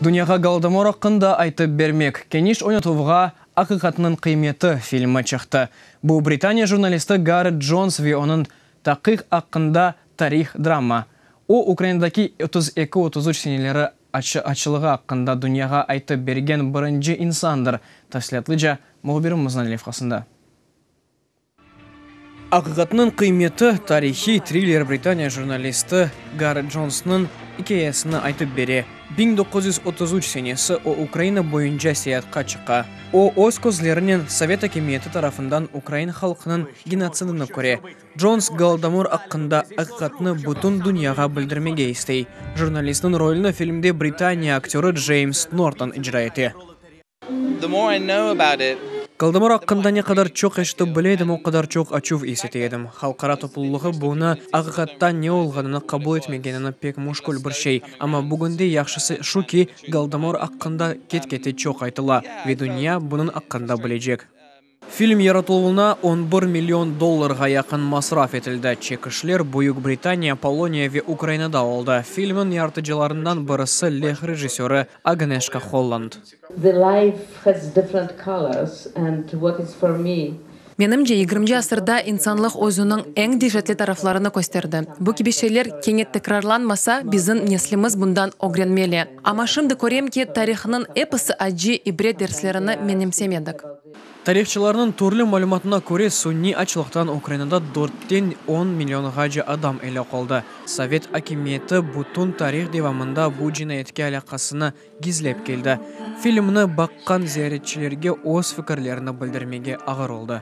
Dünyağa Golodomor aqqında aytıp bermek, keniş oynatuvğa Aqiqatnıñ qıymeti filmi çıqtı. Bu Britaniya jurnalisti Garret Cons ve onıñ taqiq aqqında tarih drama. O, Ukrainadaki 32-33 seneleri açlığı aqqında dünyağa aytıp bergen birinci insandır. Tafsilâtlıca mühbirimizniñ levhasında. Aqiqatnıñ qıymeti tarihiy triller Britaniya jurnalisti Garret Consnıñ ikâyesini aytıp bere. 1933 senesi o Ukraina boyunca seyaatqa çıqa. O, öz közlerinen sovet akimiyeti tarafından ukrain halqınıñ genotsidini köre. Cons Golodomor aqqında aqiqatnı bütün dünyağa bildirmege istey. Jurnalistniñ rolüni filmde Britaniya aktörı Ceyms Norton icra ete. Golodomor aqqında ne qadar çoq eşitip bile edim, o qadar çoq açuv is ete edim. Halqara toplulığı bunı, aqiqatta ne olğanını qabul etmegenini pek müşkül bir şey. Amma bugünde yahşısı şu ki, Golodomor aqqında ket-kete çoq aytıla ve dünya bunıñ aqqında bilecek. Film yaratıluvına on bir million dollarğa yaqın masraf etildi. Çekişler Büyük Britaniya, Poloniya ve Ukrainada oldı. Filmniñ yaratıcılarından birisi leh rejissörı Agneşka Holland. The life has different colors and what is for me. Menimce, yigirminci asırda insanlıq özüniñ eñ deşetli taraflarını kösterdi. Bu kibi şeyler kene tekrarlanmasa, bizim neslimiz bundan ögrenmeli. Amma şimdi körem ki, tarihnıñ episi acı ibret derslerini menimsemedik. Tarihçılarnıñ türlü malümatına köre, suniy açlıqtan Ukrainada dörtten on millionğace adam elâk oldı. Sovet akimiyeti bütün tarih devamında bu cinayetke alâqasını gizlep keldi. Filmni baqqan ziyaretçilerge öz fikirlerini bildirmege ağır oldı.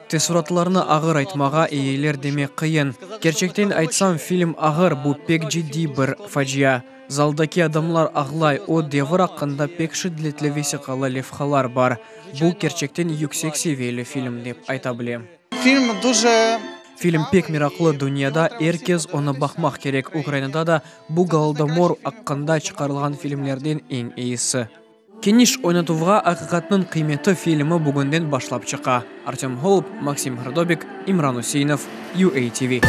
Teessuratlarnı ağır aytmağa, eyiler demek qıyın. Kerçekten aytsam, film ağır, bu pek ciddiy bir facia. Zaldaki adamlar ağlay, o devir aqqında pek şiddetli vesiqalı levhalar bar. Bu, kerçekten yüksek seviyeli film, dep ayta bilem. Film pek meraqlı, dünyada er kes onı baqmaq kerek, Ukrainada da bu Golodomor aqqında çıqarılğan filmlerden eñ eyisi. Keniş oynatuvğa Aqiqatnıñ qıymeti filmi bugünden başlap çıqa. Artöm Holub, Maksim Hrdobik, İmran Üseinov, UATV.